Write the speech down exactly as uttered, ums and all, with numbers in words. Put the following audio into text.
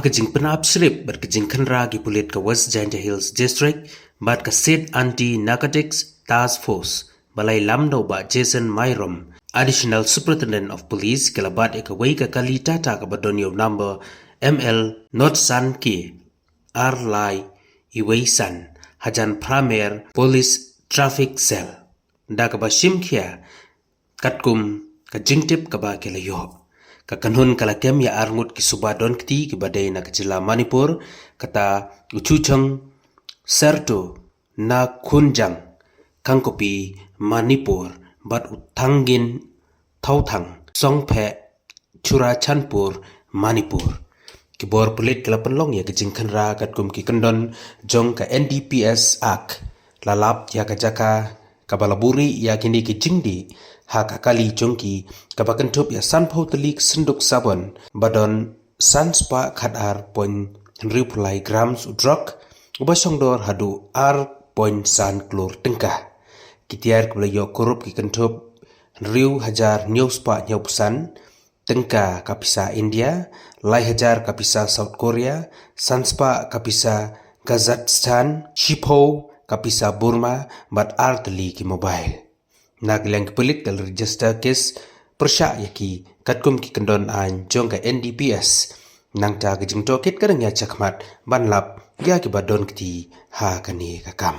Ka jingpynap shrip bad ka jingkhynra ki pulit ka West Jaintia Hills District bad ka State Anti Narcotics Task Force ba la ïalam da u Bah Jason Myrom, Additional Superintendent of Police, ka la bat ïa kawei ka kali Tata kaba don ïa u number M L not san K ar lai iwei san hajan Pramer Police Traffic Cell, da kaba shim khia katkum ka jingtip kaba ki la ïoh. Ka kynhun ka la kem ïa arngut ki suba don kti kiba dei na ka jylla Manipur, kata u Chuchang Serto na Khunjang, Kangpokpi, Manipur, bad u Thangin Thauthang, Songphe, Churachandpur, Manipur. Ki bor pulit ki la pynlong ïa ka jingkhynra katkum ki kyndon jong ka N D P S Act. La lap ïa ka jaka kaba la buhrieh ïa kine ki jingdih ha ka kali jong ki, kaba kynthup ïa sanphew tylli ki synduk sabon ba don san spah khatar point hynriewphew lai grams u drok uba shongdor haduh ar point san klur tyngka. Ki tiar kiba la ïoh kurup ki kynthup hynriew hajar hynñiew spah hynñiewphew san tyngka ka pisa India, lai hajar ka pisa South Korea, san spah ka pisa Kazakhstan, shiphew ka pisa Burma, bad ar tylli ki mobile. Na ka liang ki pulit ka la register case pyrshah ïa ki katkum ki kyndon aiñ jong ka N D P S. Nangta ka jingtohkit ka dang ïa shakhmat ban lap ïa kiba don kti ha kane ka kam.